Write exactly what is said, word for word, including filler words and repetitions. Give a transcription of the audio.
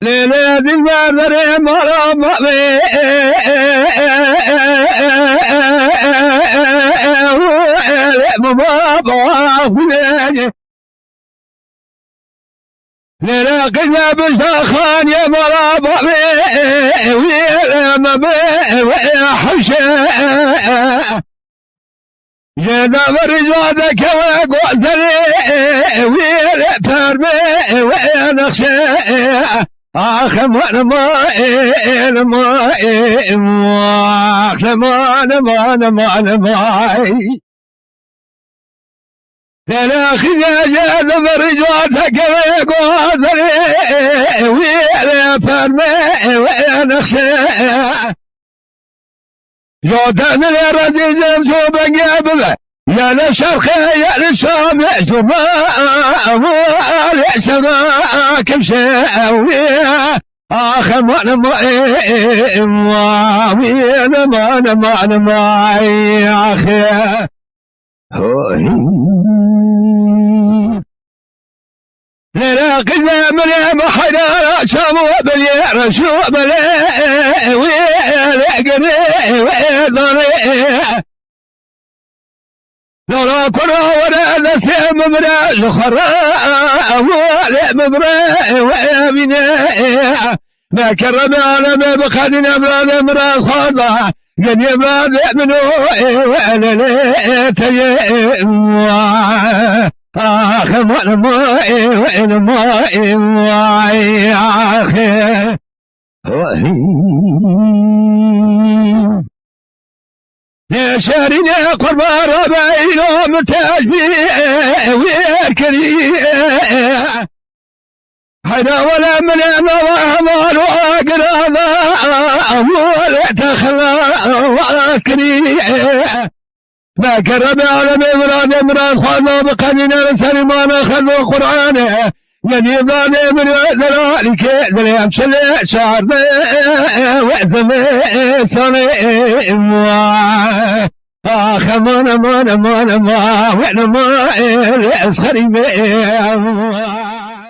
Lê lê dil me derê mala mavê. Lê lê qîze bijda xaniyê mala bavê. Wî lê me bi wê hewşe. Yê deverî cwadeke we gozelê, wî lê permê we nexşe. Ax, eman, eman, eman, ax, eman, eman, eman, eman. Lê lê qîze yê deverî cwadeke we gozelê, wî lê permê we nexşe. Yo denilê rezî cem zû bengê bibe. Ya li şerqê ya li şamê zû ma, ma, lê şema kimşe wî. Ax, eman, eman, eman, wî, eman, eman, eman, ax. Ho, hi. Lê lê qîze min ê me heyrana çav û belê reş û belê wê lê girê wê danê. Lala kura were destê min bire ji xwe re wê lê min bire wê bîne. Mekeremê alemê bi qedîne miradê min re xwaza. Genê miradê min o ê we lê lê teyê wa. Ax, eman, eman, ê we, eman, ê vay, ax. Lê şerînê qurbara beyno min tecbî wê kirî. Heyra wele min ê nava heval û agirana wele te xelas kirî. Mekeremê alemê miradê mirad xwaza bi qedîne li serî mane xwendo Qur'anê. Yenî miradê min delalîkê dilê em çilê çarde we zimê sanê wa. Ax, eman, eman, eman, eman, we nema ez xerîbê.